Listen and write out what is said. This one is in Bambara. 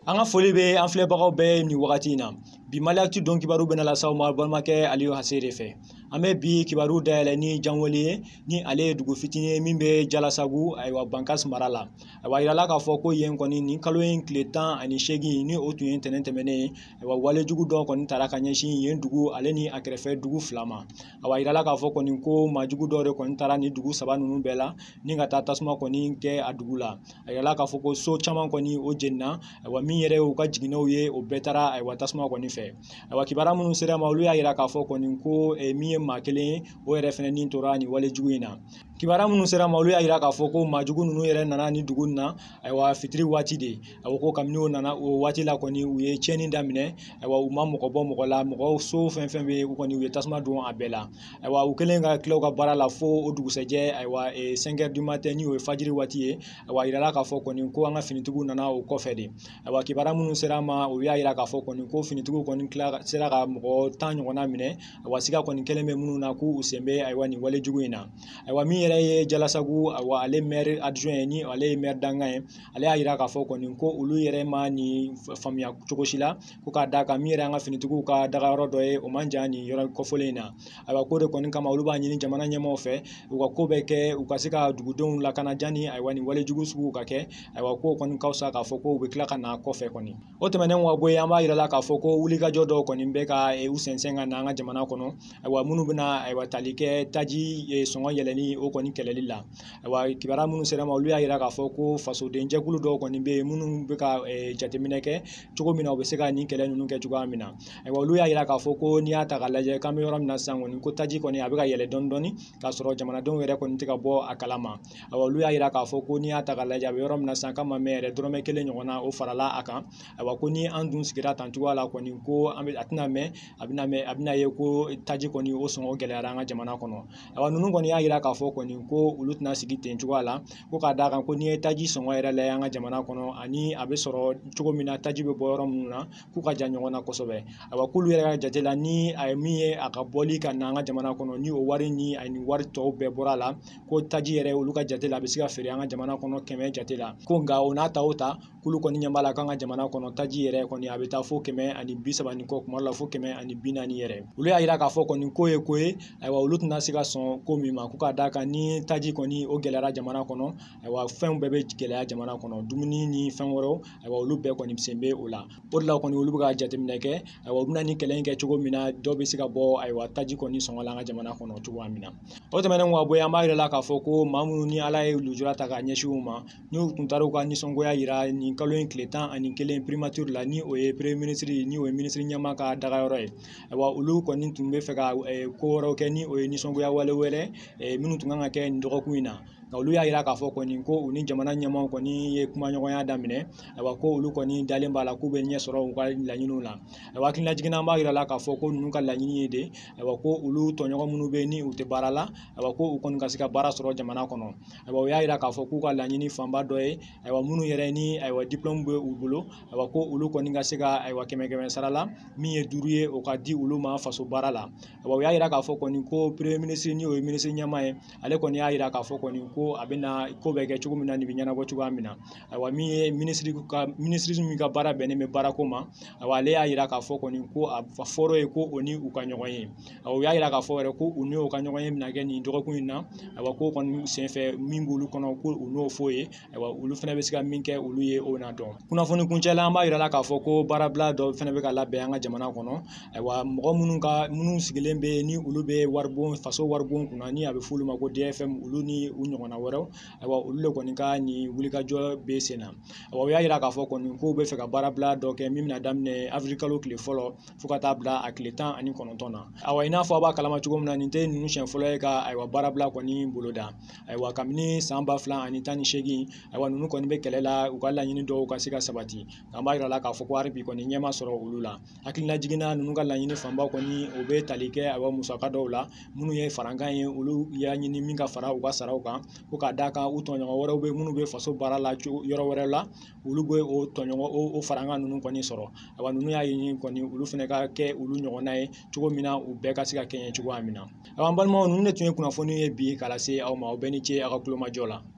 An ka foli bɛ an filɛbagaw bɛɛ nin wagati in na. Bi Maliactu don kibaru bɛna lase aw ma balimakɛ Aliyu Hase de fɛ. An bɛ bi kibaru dayɛlɛ ni Janweli ye, ni ale ye dugu fitinin ye min bɛ Jalasagu, ayiwa, Bankas mara la. Ayiwa, yirala k'a fɔ ko yen kɔni nin kalo in tile 18, ni o tun ye ntɛnɛn tɛmɛnen ye, ayiwa, walejugu dɔ kɔni taara ka ɲɛsin yen dugu ale ni a kɛrɛfɛ dugu fila ma. Ayiwa, yirala k'a fɔ kɔni ko maajugu dɔw de kɔni taara nin dugu saba ninnu bɛɛ la ni ka taa tasuma kɔni kɛ a dugu la. A yirala k'a fɔ ko so caman kɔni o jenina, ayiwa, min yɛrɛ y'u ka jiginɛw ye, o bɛɛ taara, ayiwa, tasuma kɔni fɛ. Ayiwa, kibaruya minnu sera ma, olu y'a yira k'a fɔ kɔni ko min ye maa kelen ye, o yɛrɛ fɛnɛ ni tora nin walejugu in na. Kibaruya minnu sera ma, olu y'a yira k'a fɔ ko maajugu ninnu yɛrɛ nana ni dugu in na, ayiwa, fitiri waati de. Ayiwa, ko kabini o nana o waati la kɔni, u ye tiɲɛni daminɛ. Ayiwa, u ma mɔgɔ bɔ mɔgɔ la, mɔgɔw so fɛn fɛn bɛ yen, u kɔni u ye tasuma don a bɛɛ la. Ayiwa, u kɛlen ka tila u ka baara la fo o dugusɛjɛ, ayiwa, 5 heures du matin, ni o ye fajiri waati ye. Ayiwa, a yirala k'a fɔ kɔni ko an ka finitigiw nana o kɔfɛ de. Ayiwa, kibaruya minnu sera ma, olu y'a yira k'a fɔ kɔni ko finitigiw kɔni tila sera ka mɔgɔ 10 ɲɔgɔnna minɛ. Ayiwa, siga kɔni kɛlen bɛ minnu na k'u sen bɛ, ayiwa, nin walejugu in na. Ayiwa, min yɛrɛ ye Jalasagu, ayiwa, ale maire adjoint ye, ni ale ye maire dangan ye, ale y'a yira k'a fɔ kɔni ko olu yɛrɛ ma nin faamuya cogo si la, ko k'a d'a kan min yɛrɛ an ka finitigiw ka dagayɔrɔ dɔ ye, o man jan nin yɔrɔ kɔfɔlen in na. Ayiwa, ko de kɔni kama olu b'a ɲini jamana ɲɛmaaw fɛ, u ka ko bɛɛ kɛ u ka se ka dugudenw lakana janni, ayiwa, nin walejugu suguw ka kɛ. Ayiwa, ko kɔni ka fisa k'a fɔ ko u bɛ tila ka na kɔfɛ kɔni. O tɛmɛnen ka bɔ yen, an b'a yira la k'a fɔ ko wulikajɔ dɔw kɔni bɛ ka u sɛnsɛn ka na an ka jamana kɔnɔ, ayiwa, minnu bɛna, ayiwa, tali kɛ taji sɔngɔ yɛlɛnni o kɔni kɛlɛli la. Ayiwa, kibaruya minnu sera ma, olu y'a yira k'a fɔ ko fasoden jɛkulu dɔw kɔni bɛ yen minnu bɛ ka jateminɛ kɛ cogo min na u bɛ se ka nin kɛlɛ ninnu kɛ cogoya min na. Ayiwa, olu y'a yira k'a fɔ ko n'i y'a ta k'a lajɛ k'an bɛ yɔrɔ min na sisan kɔni, ko taji kɔni a bɛ ka yɛlɛ dɔɔni dɔɔni k'a sɔrɔ jamanadenw yɛrɛ kɔni tɛ ka bɔ a kalama. Ayiwa, olu y'a yira k'a fɔ ko n'i y'a ta k'a lajɛ a bɛ yɔrɔ min na sisan k'a ma mɛn yɛrɛ, dɔrɔmɛ kelen ɲɔgɔnna o farala a kan. Ayiwa, ko ni an dun sigira tan cogoya la kɔni, ko an bɛ a tɛna mɛn, a bɛna mɛn, a bɛna ye ko taji kɔni o sɔngɔ gɛlɛyara an ka jamana kɔnɔ. Ayiwa, ninnu kɔni y'a yira k'a fɔ kɔni ko olu tɛna sigi ten cogoya la, ko k'a d'a kan ko n'i ye taji sɔngɔ yɛrɛ lajɛ an ka jamana kɔnɔ, ani a bɛ sɔrɔ cogo min na, taji bɛ bɔ yɔrɔ minnu na, k'u ka jan ɲɔgɔn na kosɛbɛ. Ayiwa, k'olu yɛrɛ ka jate la, ni a ye min ye a ka bɔli ka na an ka jamana kɔnɔ, ni o wari ni a ni wari tɔw bɛɛ bɔra la, ko taji yɛrɛ olu ka jate la a bɛ se ka feere an ka jamana kɔnɔ 100 jate la. Ko nka o n'a ta o ta, k'olu kɔni ɲɛ b'a la k'an ka jamana kɔnɔ taji yɛrɛ kɔni a bɛ taa fo 130 ni kɔ, kuma dɔ la fo 140 yɛrɛ. Olu y'a yira k'a fɔ kɔni ko ye ko ye, ayiwa, olu tɛna se ka sɔn ko min ma, ko k'a d'a kan ni taji kɔni o gɛlɛyara jamana kɔnɔ, ayiwa, fɛnw bɛɛ bɛ gɛlɛya jamana kɔnɔ, dumuni ni fɛn wɛrɛw, ayiwa, olu bɛɛ kɔni sen bɛ o la. O de la kɔni olu bɛ ka jateminɛ kɛ, ayiwa, u bɛna ni kɛlɛ in kɛ cogo min na dɔ bɛ se ka bɔ, ayiwa, taji kɔni sɔngɔ la an ka jamana kɔnɔ cogoya min na. O tɛmɛnen kɔ ka bɔ yen, an b'a yira la k'a fɔ ko maa minnu ni Ala ye lujura ta k'a ɲɛsin u ma, n'u tun taara u ka nisɔngoya yira nin kalo in tile 11 primature la, ni o ye premier ministre, ni o ye ministre ɲɛmaa ka dagayɔrɔ ye. Ayiwa, olu kɔni tun bɛ fɛ ka ko wɛrɛw kɛ, ni o ye nisɔngoya wale wɛrɛ minnu tun kan ka kɛ nin dɔgɔkun in na. Nka olu y'a yira k'a fɔ kɔni ko u ni jamana ɲɛmaaw kɔni ye kumaɲɔgɔnya daminɛ. Ayiwa, ko olu kɔni dalen b'a la k'u bɛ ɲɛ sɔrɔ u ka laɲiniw la. Ayiwa, hakilinajiginna, an b'a yira la k'a fɔ ko ninnu ka laɲini ye de, ayiwa, ko olu tɔɲɔgɔn minnu bɛ yen ni u tɛ baara la, ayiwa, ko u kɔni ka se ka baara sɔrɔ jamana kɔnɔ. Ayiwa, u y'a yira k'a fɔ k'u ka laɲini fanba dɔ ye, ayiwa, minnu yɛrɛ ni, ayiwa, diplôme bɛ u bolo, ayiwa, ko olu kɔni ka se ka, ayiwa, 100 sara la min ye 5 ye, o ka di olu ma faso baara la. Ayiwa, u y'a yira k'a fɔ kɔni ko premier ministre, ni o ye ministre ɲɛmaa ye, ale kɔni y'a yira k'a fɔ kɔni ko a bɛna ko bɛɛ kɛ cogo min na nin bɛ ɲɛnabɔ cogoya min na. Ayiwa, min ye ministre ka ministre min ka baara bɛnnen bɛ baarako ma, ayiwa, ale y'a yira k'a fɔ kɔni ko a fɔra ye ko o ni u ka ɲɔgɔn ye. Ayiwa, u y'a yira k'a fɔ yɛrɛ ko u ni o ka ɲɔgɔn ye bɛna kɛ nin dɔgɔkun in na. Ayiwa, ko kɔni senfɛ min b'olu kɔnɔ ko u n'o fɔ ye, ayiwa, olu fana bɛ se ka min kɛ olu ye o na dɔn. Kunnafoni kuncɛ la, an b'a yira la k'a fɔ ko baarabila dɔ fana bɛ ka labɛn an ka jamana kɔnɔ. Ayiwa, mɔgɔ minnu ka minnu sigilen bɛ yen ni olu bɛ waribon faso waribon kunna, ni a bɛ f'olu ma ko DFM, olu ni u ɲɔgɔnna wɛrɛw, ayiwa, olu de kɔni ka nin wulikajɔ bɛ sen na. Ayiwa, u y'a yira k'a fɔ kɔni k'u bɛ fɛ ka baarabila dɔ kɛ min bɛna daminɛ avril kalo tile fɔlɔ fo ka taa bila a tile 19 na. Ayiwa, i n'a fɔ a b'a kalama cogo min na, nin tɛ ninnu siɲɛ fɔlɔ ye ka, ayiwa, baarabila kɔni boloda. Ayiwa, kabini san 2018, ayiwa, ninnu kɔni bɛ kɛlɛ la u ka laɲini dɔw ka se ka sabati. Nka an b'a yira la k'a fɔ ko hali bi kɔni ɲɛ ma sɔrɔ olu la. Hakilinajiginna, ninnu ka laɲini fanba kɔni o bɛ tali kɛ, ayiwa, musaka dɔw la minnu ye farankan ye, olu y'a ɲini min ka fara u ka saraw kan, ko k'a d'a kan u tɔɲɔgɔn wɛrɛw bɛ minnu bɛ faso baara la yɔrɔ wɛrɛ la, olu bɛ o tɔɲɔgɔn o farankan ninnu kɔni sɔrɔ. Ayiwa, ninnu y'a ɲini kɔni olu fana ka kɛ olu ɲɔgɔnna ye cogo min na u bɛɛ ka se ka kɛɲɛ cogoya min na. Ayiwa, an balimaw, ninnu de tun ye kunnafoni ye bi k'a lase aw ma. Aw bɛɛ ni ce aw ka kulomajɔ la.